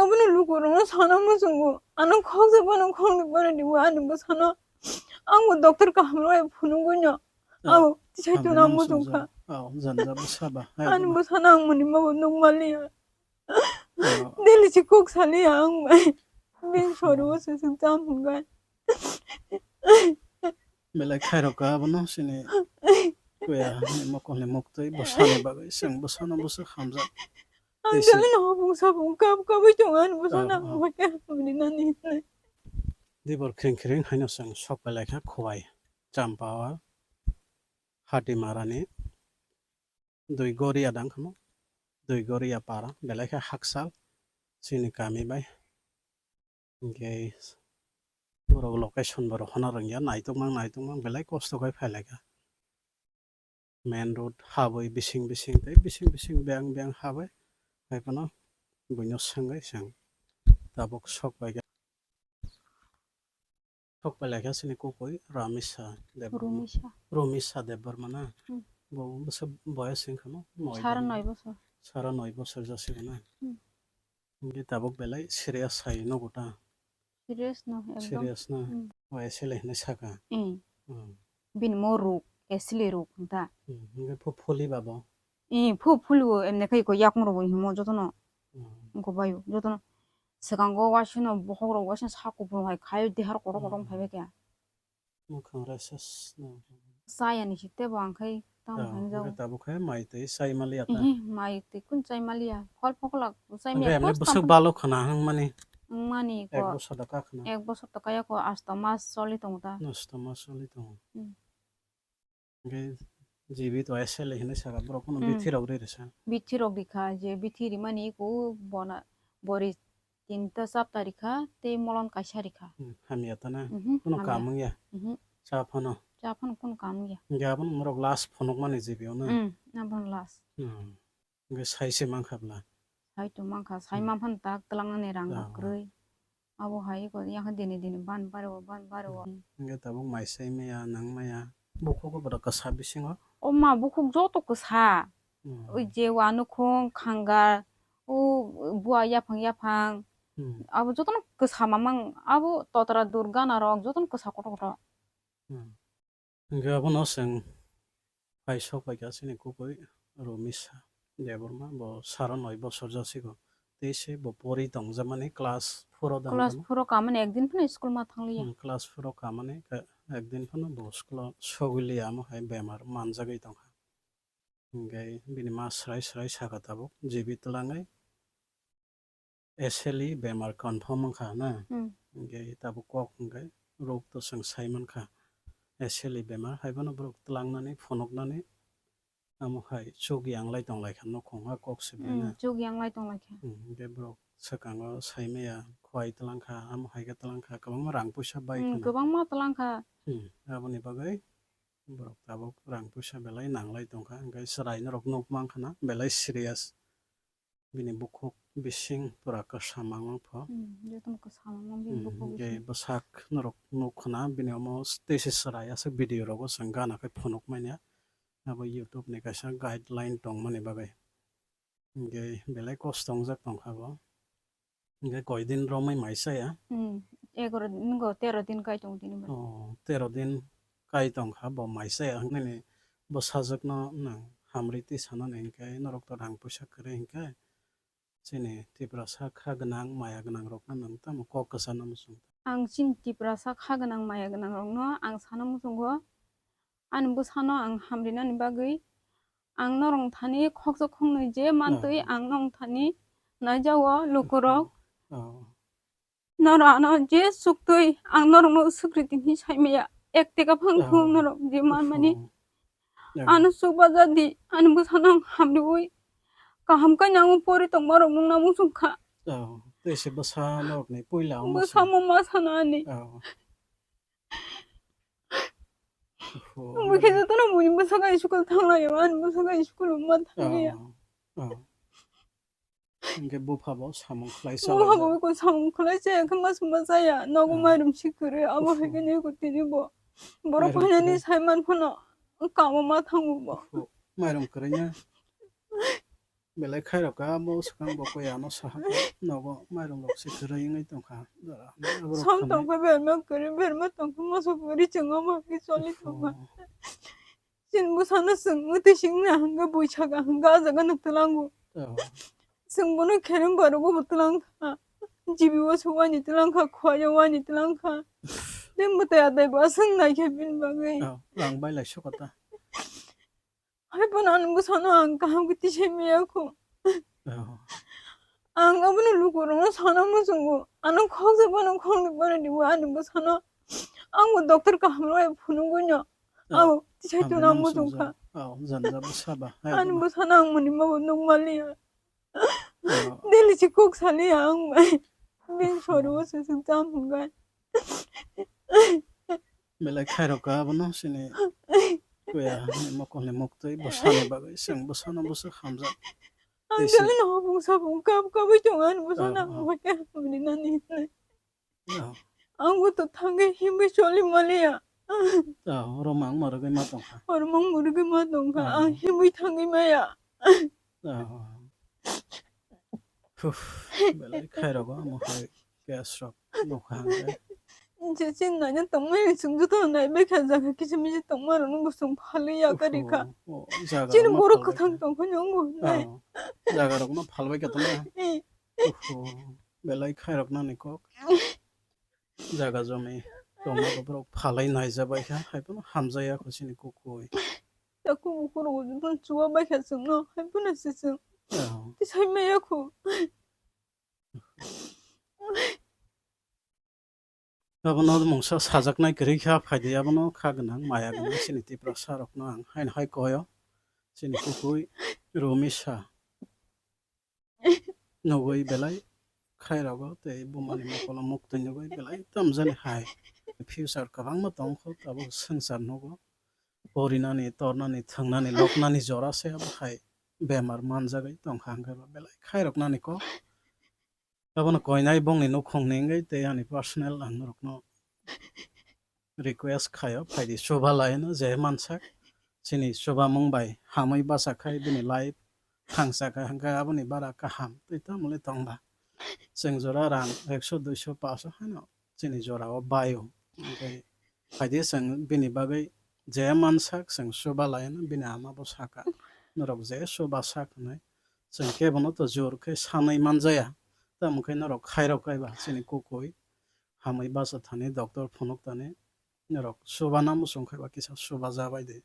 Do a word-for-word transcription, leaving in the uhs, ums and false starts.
Abono lukurokno sana muchungo. Ano khoksa bono khokni bono dibo ani bwsano. Ang bo doctor kaham rw phunugwi no. Ah, ang tisai tuna muchung kha. Ani bwsano ang mani ma bo nuk maliya. Daily si kok saliya ang bai. Bin soru o susuk cham hwngai. Belai khairok ka abono sini kuya ni mokol ni moktwi bwsani bagwi chwng bwsano bwswk hamjak. Ang tei si- Daily no hopung sapung kap kapwi tongo ani bwsano ang bai khe hamri nani hinwi. Dibor khring khring haino chwng sok belai kha Khowai Champawal Hatimarani. Dui Goria dang khamo. Dui Goria para belai khe hakchal chini kami bai. Hinkhe borok location borok hana rwngya, naitukmang naitukmang belai kosto khai phailaikha. Main road habwi bising bising tei bising bising beng beng habwi hai phano buino swngwi chwng tabuk sok paikha. Sok pelaikha chini kukui Ramisa Debbarma. Rumisa. Rumisa Debbarma na? Hmm. Bo bwsa boyas wngkha no? Sara noi bosor. Sara noi bosor jasigw na? Hmm. Hinkhe tabuk belai serious sai nogo ta? Serious no, ekdom. Serious na? Hmm. O S L hinwi saka? Hmm. Hmm. Bini mo ruk, S L ruk hinta. Hmm. Hinkhe phu phuli babo? Ih, phu phulio emne khai ko yakung rogo himo jotono. Hmm. Wngkho baio jotono. Swkango waisano bokhok rok waisano sak kuphur hai khai dehar kotor kotor wng phaibai khe. Mwkhang raises no. Chaya ni site bo ang khai tamo hai jao. Tabuk khai mai tei chai maliya ta. Ih, mai tei kun chai maliya. Phol phokolak chai maliya. Bwswk balo khna hang mani. Wng mani ko. Ek bosor da ka khna. Ek bosor to kaya ko asto mas choli tongo ta. Asto mas choli tongo. Hmm. Hwnkhe G B to S L hinwi saka borok phano bithi rok ri rwsa. Bithi rok rikha je bithi rimani eko bona bori tinta chapta rikha tei molon kaisa rikha. Hmm, hamya ta na? Mhm, phano hamya. Kam wngya? Mhm. Cha phano? Cha phano phano kam wngya. Hwnkhe abono norok last phunukmani G B o na? Hmm, abono last. Hmm. Hwnkhe sai se mankha bwla? Sai tong mankha, sai manphano tak twlangnani rang rok kwrwi. Abo hai eko yakha dini dini ban baro, ban baro. Hwnkhe tabuk mai sai maya, nang maya. Bukhuk o bwrwi kwsa bisingo? O ma bukhuk joto kwsa. Hmm. Oi je uanukhung, khangar, o bua yaphang yaphang. Hmm. Abo jotono kwsa mamang, abo totra dur gana rok jotono kwsa kotor kotor. Hmm. Hwnkhe abono chwng phai sok paikha chini kukui Rumisa Debbarma, bo sara noi bosor jasikgo. Tei se bo pori tongjakmani class four o dang. Class four o kamani ekdin phano school ma thangliya. Hmm, class four o kamani ka-, ekdin phano bo school o sogwi liya, omo hai bemar manjagwi tongkha. Hwnkhe bini ma swrai swrai saka tabuk G B twlangwi. S L E bemar confirm wngkha na? Hmm. Hwnkhe tabuk kok hwnkhe rok to chwng sai mankha. S L E bemar hai phano borok twlangnani, phunuknani, amo hai chuk yanglai tonglaikha nukhung ha kok se belai na. Hmm, chuk yanglai tonglaikha. Hmm, hwnkhe borok swkango sai maya, khowai twlangkha, amo hai khe twlangkha, kwbangma rang puisa bai khwna. Hmm, kwbangma twlangkha. Hmm, aboni bagwi borok tabuk rang puisa belai nanglai tongkha, hwnkhe chwrai norok nuk mankha na belai serious. Bini bukhuk bising pura kwsa mang wngpho. Hmm, jotono kwsa mang wng bini bukhuk bising. Hwnkhe bwsak norok nuk khwna bini omo tei se chwrai aswk video rogo chwng gana khai phunuk manya. Abo YouTube ni kaisa guideline tongmani bagwi. Hwnkhe belai kosto wngjak tongkha bo. Hwnkhe koi din romwi mai chaya? Hmm, egaro din, tero din kai tongo tini bo. Oh, tero din kai tongkha bo mai chaya hwnwi bwsajwkno nwng hamri twi sanani hwnkhe norok to rang puisa kwrwi hwnkhe. Chini Tiprasa kha gwnang, maya gwnang rokno nwng tamo kok kwchana muchung? Ang chini Tiprasa kha gwnang, maya gwnang rokno ang sana muchungo, ani bwsano ang hamrinani bagwi ang norok thani khoksa khoknwi je mantwi ang norok thani naijao lukurok. Oh. Norok ano je suktwi ang norokno swkriting hinwi saimaya. Ek teka phang thung norok je manmani. Ano chubajadi, ani bwsano ang hamriwi kaham khe nango pori tongmarok nukna muchungkha. Oh, tei se bwsa norokni puila wngma bwsa se. Mo ma sana ani. Oh. Oho, bwkhe jotono buini bwsa gai school thanglaio, ani bwsa gai school ma thangliya. Oh, oh. Hwnkhe bupha bo samung khlai cha. Bupha bo ko samung khlai cha, khe mas ma chaya, nogo mairum si kwrwi, abo hai khe ne ko tini bo. Borok phainani sai man phano kamo ma thango bo. Mairum kwrwi na? Belai khairok ka, abo swkang bo koi ano saha ka, nogo mairum rok se kwrwi wngwi tongkha. Jora, aborok Som khamai. Tongkha berma kwrwi, berma tongkha moso kwrwi chwng omo khe choli tongkha. Oh. Chini bwsano chwng mwtwi singna hwnkhe buisa kaham khe ah jaga no twlango. Oh. Chwng bono kherem barogo bo twlang kha. Jibi o suwani twlang kha, khwaya wani twlang kha. Tei mwtai adai bo aswk nai khe bini bagwi. Oh, rang bai lai sokota. Hai bono ani bwsano ang kaham khe tisai maya kho. Oh. Ang abono lukurokno sana muchungo. Ano khoksa bono khokni bono dibo ani bwsano. Ang bo doctor kaham rok phunugwi no. Oh, abo tisai tongna muchung kha. Oh, janja bwsa ba. Hai ani bwsano ang mwnwi ma bo nukmaliya. Oh. Daily si kok saliya ang bai. Bini sori o se se jam hwngai. Belai khairok ka abono sini kuya ni mokol ni muktwi bwsani bagwi chwng bwsano bwswk hamjak. Ang tei si- daily no hopung sapung kap kapwi tongo ani bwsano ang bai khe hamri nani hinwi. Oh. Ang bo to thangwi himwi choli maliya. Oh, oro mang ma rwgwi ma tongkha. Oro mang ma rwgwi ma tongkha. Oh. Ang himwi thangwi maya. Oh. Huh, belai khairok omo hai gas rok nokha hwnkhe. Je chin naina tongmani chwng joto naibai kha jaga kisa misa tongmarokno bo chwng phalwi ya kari kha. Oh, oh, jaga chini rokno borok phalbai kwthang kha. Tongkha nw wngo nai. Oh, jaga rokno phalbai kha tongma. Eh. Uhu, belai khairok nani kok. Jaga jomi tongma borok phalai naijabai kha, hai phano hamjaya kho chini kukui. Takhuk bukhuk rok joto chuwa bai kha chwngno, hai phano se chwng. Oh. Tisai maya kho. Abono mungsa sajaknai kwrwi kha, phaidi abono kha gwnang, maya gwnang chini Tiprasa rokno ang haino hai koyo. Chini kukui Rumisa. Nugui belai khairokgo tei bumani mokolo muktwi nugui belai tamjani hai. Future kwbangma tongkho tabuk swngchar nugo. Porinani, tornani, thwngnani, loknani jora se abo hai bemar manjagwi tongkha hwnkhe bo belai khairoknani kok. Abono koinai bongni nukhungni wngwi tei ani personal ang norokno request khaio, phaidi chuba laino je mansak chini chubamung bai hamwi bacha khai bini life thangsa kha hwnkhe aboni bara kaham tei tamoni tongba. Chwng jora rang ekso, duiso, paso haino chini jorao baio. Hwnkhe phaidi chwng bini bagwi je mansak chwng chuba laino bini ama bo saka. Norok je chuba sak hwnwi chwng kebono to jor khe sanwi manjaya. Tamo khe norok khairok kaiba chini kukui hamwi bacha thani doctor phunuk tani norok chubana muchung khaiba kisa chuba jabai de.